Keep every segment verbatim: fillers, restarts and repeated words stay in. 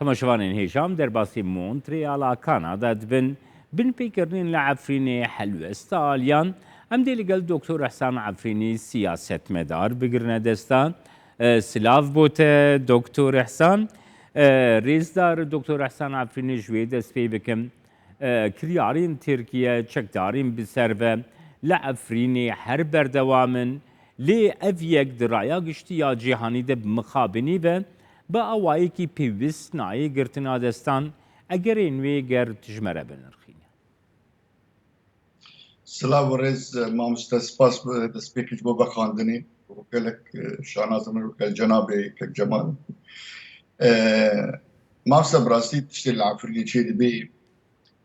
Temaşevanên hêja, em derbasî Montreala Kanada dibin. Binpêkirinên li Efrînê helwesta aliyan. Em dê li gel Doktor Ehsan Efrînî siyasetmedar bigirine desta. E, silav bo te Doktor Ehsan. E, rêzdar Doktor Ehsan Efrînî, ji wê dest pê bikim. E, kiryarên Tirkiye, çekdarên bi ser ve li Efrînê her berdewam in. Lê ev yek di raya giştî ya cîhanî de bi mixabinî ve bi awayekî pêwist nayê girtina destan. Egerên wê ger tu ji me re binirxîne. Silav û rêz, e, mamoste, spas, e, destpêkê ji bo vexwendinê û gelek, e, şanaz im û gel cenabê kek Cemal. E, mamoste, bi rastî tiştê li Efrînê çêdibê,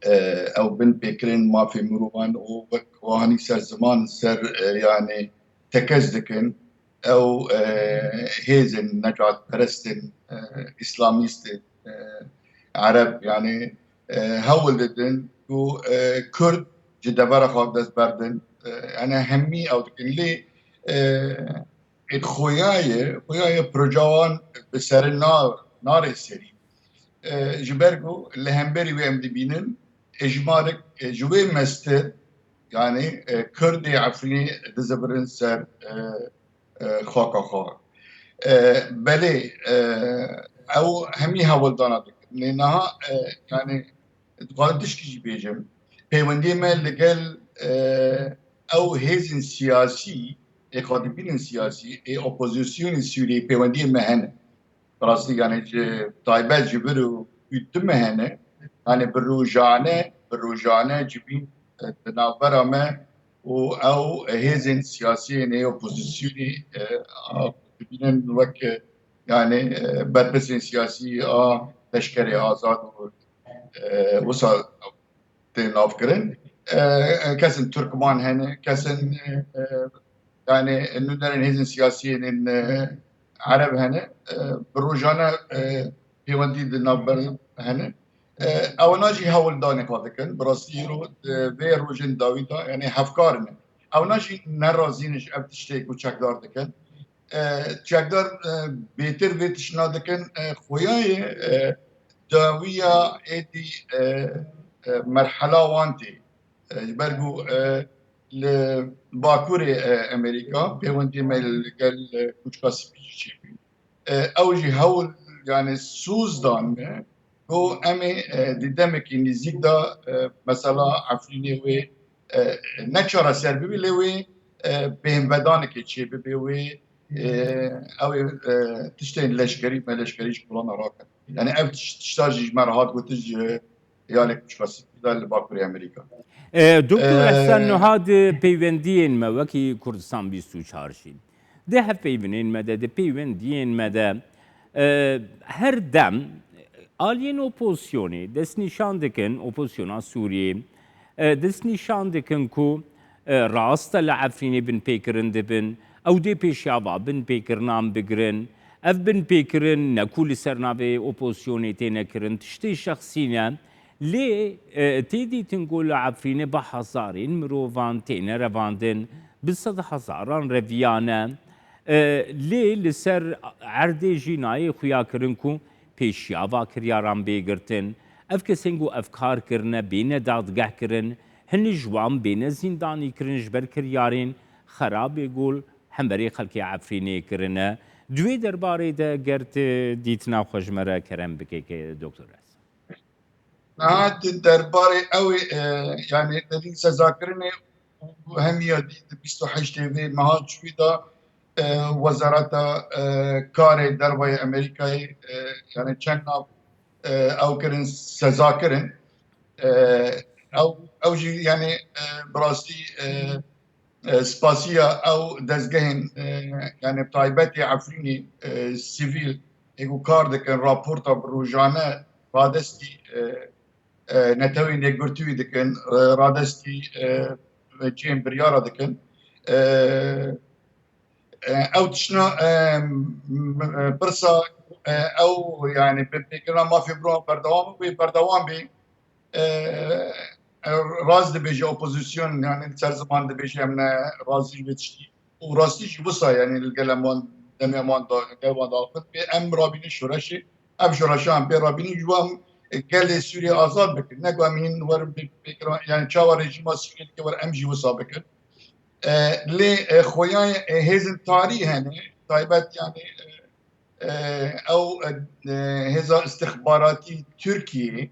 e, ew binpêkirin mafê mirovan û wek wiha hanî ser ziman ser, e, yanî tekez dikin, ew, e, hêzên necatperestên, e, îslamîstên, e, ereb, yanî, e, hewl didin ku, e, Kurd ji devera xwe dest berdin. E, yanî hemî ew dikin. Lê, e, ê xuya ye, xuya ye projeya wan bi serê na-, narê serî. E, ji ber ku li hemberî wê em dibînin, êjmarek, e, ji wê mestir, yanî, e, Kurdê Efrînê dizivirin ser, e, e, xaka xwe. E, belê, e, ew hemî hewldana dikin. Lê niha, e, yanî, dixwazim tişkî jî bêjim. Peywendiyê me li gel, e, ew hêzên siyasî, ê xwe dibînin siyasî, ê opozisyonê Sûriyeyê peywendiyê me hene. Bi rastî, yanî ji taybet ji vir û û di me hene. Yanî bi rojane, bi rojane civîn, e, di navbera me û ew hêzên siyasî yên ê opozisyonî, e, a, dibînin wek, e, yanî, e, berpirsên siyasî a leşkerê azad û, e, wisa tên navkirin. E, e, kesên Tirkman hene, kesên, e, e, yanî nûnerên hêzên siyasî yên, e, ereb hene. E, bi rojane, e, pêwendî di navber hene. E, ewana jî hewldanê xwe dikin. Bi rastî îro, e, vê rojên dawî de, yanî hevkar ne. Ewana jî nerazî ne ji ev tiştê ku çekdar dikin. E, çekdar, e, bêtir vê tiştna dikin, e, xuya ye, e, dawiya êdî, e, e, merhela wan tê. E, ji ber ku, e, li Bakurê, e, Amerîka pêwendî me li gel, e, Kuçka Spî jî çêbû. E, ew jî hewl, yanî sûz dan me ku em ê, e, di demekî nêzîk de, e, mesela Efrînê wê, e, ne çareser bibî, lê wê, e, bêhnvedanekê çêbibê wê, e, ew ê, e, tiştên leşkerî, me leşkerî ji kolana rakin. Yanî ev tiş-, tişta jî ji me re hat gotin ji Yalê Kuçka Spî de li Bakurê Amerîka. E, Doktor E, Ehsan, niha di peywendiyên me wekî Kurdistan bîst û çar jî, di hevpeyvinên me de, di peywendiyên me de, e, her dem aliyên opozisyonê destnîşan dikin, opozisyona Sûriyê, e, destnîşan dikin ku, e, rast e li Efrînê binpêkirin dibin, ew dê pêşiya va binpêkirinan bigirin. Ev binpêkirin ne ku li ser navê opozisyonê têne kirin, tiştê şexsî ne. Lê, e, tê dîtin ku li Efrînê bi hezarên mirovan têne revandin, bi sedhezaran reviyane. E, lê li ser erdê jî nayê xuya kirin ku pêşiya va kiryaran bê girtin. Ev kesên ku ev kar kirine bêne dadgehkirin, hin ji wan bêne zîndanîkirin ji ber kiryarên xerabê ku li hemberî xelkê Efrînê kirine. Di wê derbarê de ger tu dîtina xwe ji me re kerem bike, ke Doktor Ez. Niha di derbarê ew ê, e, yanî, dedî sezakirinê û hemiya dî di bîst û heştê vê meha çûyî de, e, Wezareta, e, Karê Derve yê Amerîkayê, e, yanî çend nav, e, ew kirin, seza kirin. E, ew, ew jî, yanî, e, bi rastî, e, e, spasiya ew dezgehên, e, yanî taybetê Efrînê, e, sivîl ê ku kar dikin, raporta bi rojane radestî, e, e, Netewên Yekgirtûyî dikin, e, radestî, e, cihên biryara dikin. E, e, ew tiştna, e, m-, e, pirsa, e, ew, yanî binpêkirina mafê mirovan berdewam bê, berdewam bê. E, e, rast dibêje opozîsyon, yanî ser ziman dibêje em ne razî ji vê tiştî. Û rastî jî wisa, yanî li gel em wan demê em wan da, gel wan da axivin. Bê em rabînin şoreşê, Ev şoreşa em pê re bînin, ji wan gelê Sûriyê azad bikin. Ne ku em hîn werin pê-, pêkirin, yani çawa rejîma Sûriyê dike, wer em jî wisa bikin. E, lê, e, xweyayê, e, hêzên tarî hene, taybet yani, e, e, ew, e, e, hêza istixbaratî Tirkiyê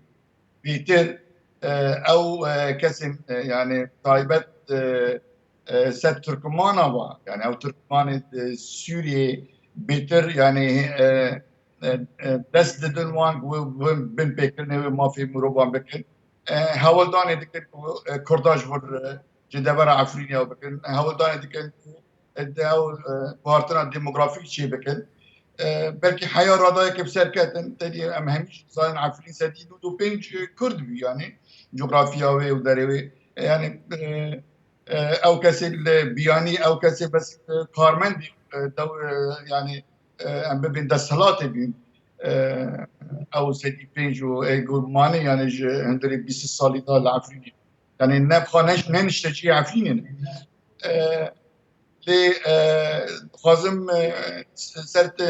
bêtir, e, ew, e, kesên, e, yani taybet, e, e, ser Tirkmana va, yani ew Tirkmanê, e, Sûriyê bêtir, yani, e, e, e, dest didin wan ku bin, bin pêkirinê wê mafê mirovan bikin. E, hewldanê dikin ku, e, Kurda ji vir, e, ji devera Efrînê ew bikin. Hewldanê dikin ku, e, de ew, e, guhartina demografîk çê bikin. E, belkî heya radayeke bi ser ketin, tedî em hemî jî dizanin Efrîn sedî nod û pênc Kurd bû, yani coğrafya wê û derê wê. E, yani, e, e, ew kesê li biyanî, ew kesê bes, e, karmendî, e, dew-, e, yani, e, em bibên desthilatê bîn, e, ew sedî pênc û ê ku mane, yani ji hundirê bîst salî da li Efrînê. Yani ne xwe ne, ne niştecî Efrînê ne. E, lê, e, dixwazim, e, ser te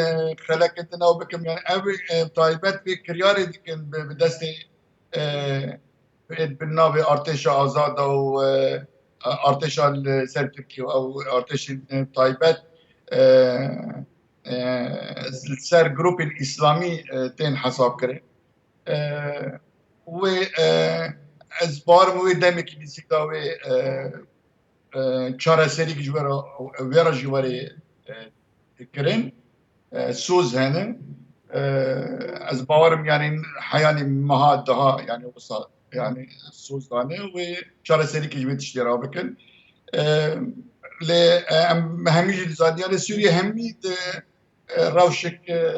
xelekê din ew bikim. Yani ev, e, taybet vê kiryarê dikin bi, bi destê, e, bi, bi navê artêşa azada û, e, artêşa li ser Tirkiye û ew artêşên, e, taybet, e, e, li ser grûpên îslamî, e, tên hesabkirin. E, wê, e, ez barim wê demekî nêzîk da wê, e, e, çareserîk ji we re, wê re jî were, e, kirin. E, soz hene. E, ez bawerim yani heyanî meha daha yani wisa yani soz dane wê çareserîkê ji wê tiştê re bikin. E, lê, e, em hemî jî dizanî yani Sûriye hemî di, e, rewşek, e,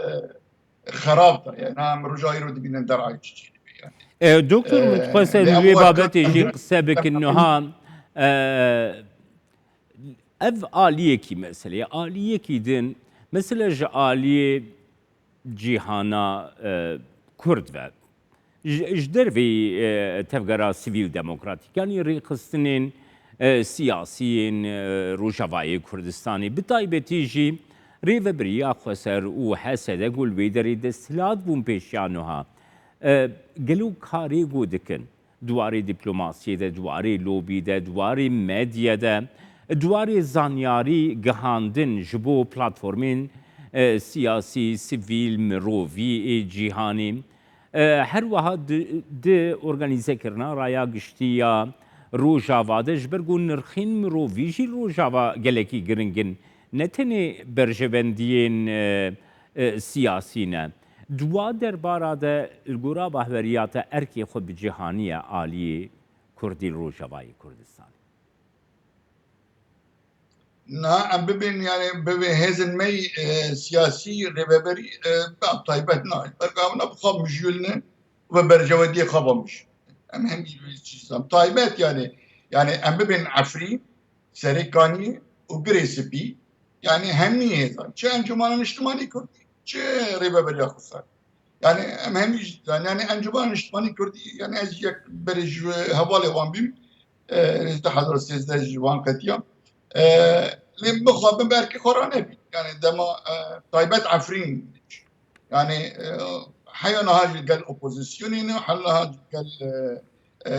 xerab de. Yani em roja îro dibînin derayê çi çêdibe yani. E, doktor, min dixwest em li wê babetê jî qise bikin niha. E, ev aliyekî meseleyê, aliyekî din, mesela ji aliyê cîhana, e, Kurd ve, ji, ji derveyî, e, tevgera sivîl demokratîk, yanî rêxistinên, e, siyasiyên, e, Rojavayê Kurdistanê, bi taybetî jî Rêvebiriya Xweser û H S D ku li wê derê desthilat bûn pêşiya niha, e, gelo karê ku dikin di warê diplomasiyê de, di warê lobî de, di warê medya de, di warê zanyarî gihandin ji bo platformên, e, siyasî, sivîl, mirovî ê cîhanê, e, her wiha di, di organîzekirina raya giştî ya Rojava de, ji ber ku nirxên mirovî jî li Rojava gelekî giring in, ne tenê berjewendiyên, e, e, siyasî ne. Di wa derbara de li gora bahweriya te erkê xwe bi cîhanî ye aliyê Kurdî li Rojavayê Kurdistanê? Na, em bibên, yani, bibê hêzên me yî, e, siyasî, rêveberî, e, ba taybet nayê. Berka em ne bi xwe mijûl ne, ve berjewendiyê xwe ve mijûl ne. Em hemî wê çî zan. Taybet, yani, yani, em bibên Efrîn, Serê Kaniyê û Girê Spî, yani, hemî hêzan. Çi Encûmena Niştimanî Kurdî, çi Rêveberiya Xweser. Yani, em hemî jî, yani, yani, Encûmena Niştimanî Kurdî, yani, ez yek berê ji hevalê wan bîm, e, ji du hezar û sêzdeh ji wan qetiya. E, lê mixabin berkê xwe ranebî. Yani, dema, e, taybet Efrîn, yani, e, heya niha ji gel opozisyonê ne, heya niha ji gel, e, e,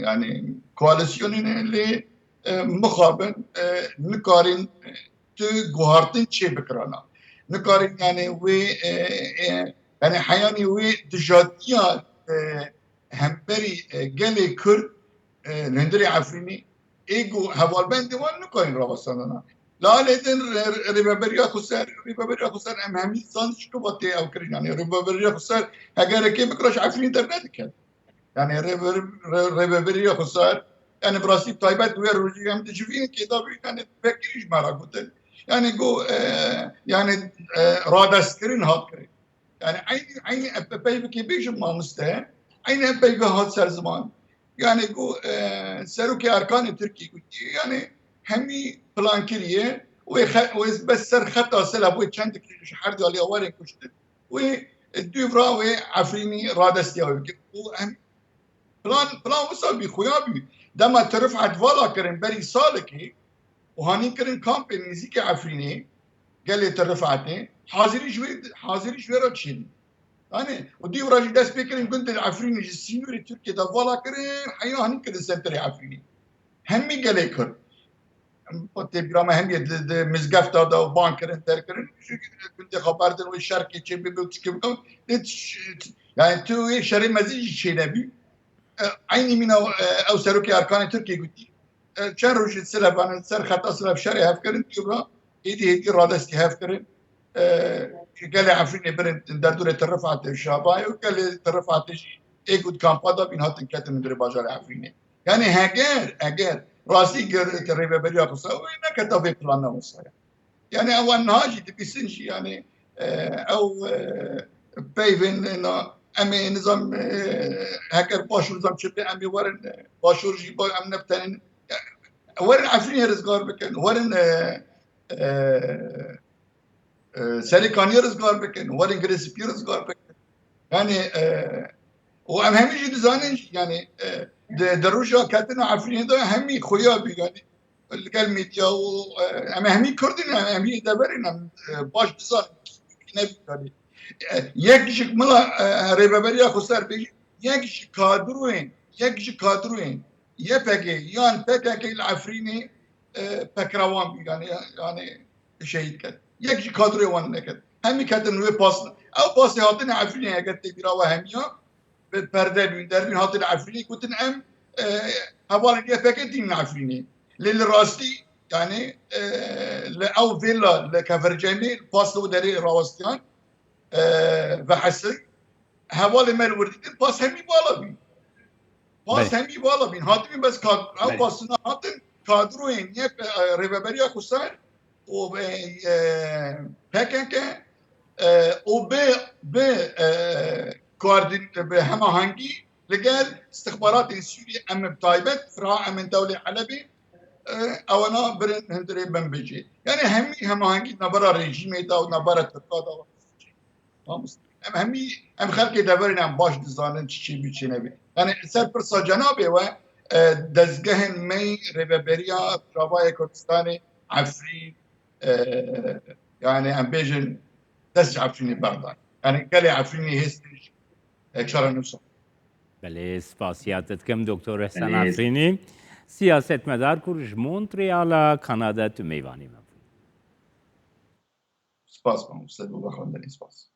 yani, koalisyonê ne, lê, e, mixabin, e, nikarin, e, tu guhartin çê bikirana. Nikarin, yani, wê, e, e, yani, heyanî wê dijatiya, e, hemberî, e, gelê Kurd, e, li hundirê Efrînî, ê ku hevalbendê wan nikarin rawestandana. Li alê din re-, re-, rêveberiya Xweser, rêveberiya Xweser em hemî zan ji ku va tê ew kirin. Yani, rêveberiya Xweser heger ê kê bikira ji Efrînê dernediket. Yani, rêver-, re-, rêveberiya Xweser, yani, bi rastî taybet wê rojî em dicivînin kê da bî, yani, vekirî ji me re gotin. Yani, ku, e, yani, e, radestkirin hat kirin. Yani, eynî, eynî peyvekê bêjim mamoste, eynî peyve hat ser ziman. Yani, ku, e, Serokê Erkanê Tirkî gotiye, yani, hemî plan kiriye, wê xe-, wê bes ser xeta sela wê çendekî ji her du aliya were kuştin. Wê, e, dûvra wê Efrînî radestiya wê bikin. Û em plan, plan wisa bî, xuya bî. Dema Til Rifet vala kirin berî salekê û hanî kirin kampê nêzîkê Efrînê, gelê Til Rifetê, hazirî ji wê, hazirî ji wê re çêdî. Yanî û dî û jî dest pê kirin gundê Efrînê ji sînorê Tirkiye de vala kirin, heya hîn kirin senterê Efrînê. Hemî gelê Kurd. Tê bîra me hemî di, di mizgefta de û ban kirin, derkirin. Ji gundê xwe berdin wê şerkê çê bibe û tişkê bikin. Dê tiş-, yani tu wê şerê mezin jî çênebî. E, eynî mîna, e, ew serokê Erkanê Tirkiyê gotî. E, çend rojî Silêmanê ser xeta Silêmanê şerê hev kirin, dî ra êdî hêdî radestî hev kirin. E, gelê Efrînê birin derdorê Tirifetê û Şabayê û gelê Tirifetê jî ê ku di kampa de bîn hatin ketin hundirê bajarê Efrînê. Yani heger, eger rastî ger te rêveberiya Xwesa wê neketa vê plana Xwesa ya. Yani ew niha jî dibîsin jî yani, e, ew, e, peyvên na em ê nizam, e, heger Başûr nizam çi bê em ê werin, e, Başûr jî ba em nebtenin. Ya, werin Efrînê rizgar bikin, werin, e, e, e, Serê Kaniyê rizgar bikin, werin Girê Spî rizgar bikin. Yani, e, û em hemî jî dizanin jî, yani, e, di, di roja ketina Efrînê de hemî xuya bî, yani, li gel medya û, e, em hemî Kurd in, em hemî deverên em, e, baş dizanin, kî nebî, yani. E, yek ji mila, e, rêveberiya Xweser bêjî, yek ji kadroyên, yek ji kadroyên Y P G yan P K K li Efrînê, e, pekrewan bî, yani, yani, şehîd ket. Yek ji kadroyê wan neket. Hemî ketin wê pas. Ew pasê hatine Efrînê, eger tê bîra we hemiya, bi perde bîn, derbîn hatine Efrînê, gotin em, e, hevalên Y P G tînin Efrînê. Lê li rastî, yani, e, li ew vêla, li Kefercemê, pas li derê rawestiyan, e, ve hesir. Hevalê me li wir dîtin, pas hemî bala bîn. Pas Belê. hemî bala bîn. Hatibîn bes kad-, ew Belê. pasina hatin, kadroyên Y P, e, rêveberiya Xweser û, e, e, P K K, e, û bi, bi, e, koordîn-, bi hemahengî li gel istixbaratên Sûrî em bi taybet, Fira em ên dewlê Elebê, e, ewana birin hundirê Minbicê. Yani hemî hemahengî navbera rejîmê de û navbera Tirka de. Mamoste. Em hemî, em xelkê deverên em baş dizanin çi çêbû çê nebî. Yani ser pirsa cenabê we, e, dezgehên me rêveberiya Rojavayê Kurdistanê Efrîn, e, yani em bêjin dest ji Efrînê berdan. Yani gelê Efrînê hêstin, e, çarenûsan. Belê, spasiya te dikim, Doktor Ehsen Belê. Efrînî, siyasetmedar ku ji Montreala, Kanada, tu mêvanê me bû. Spas, mamoste, bo vexwendinê, spas.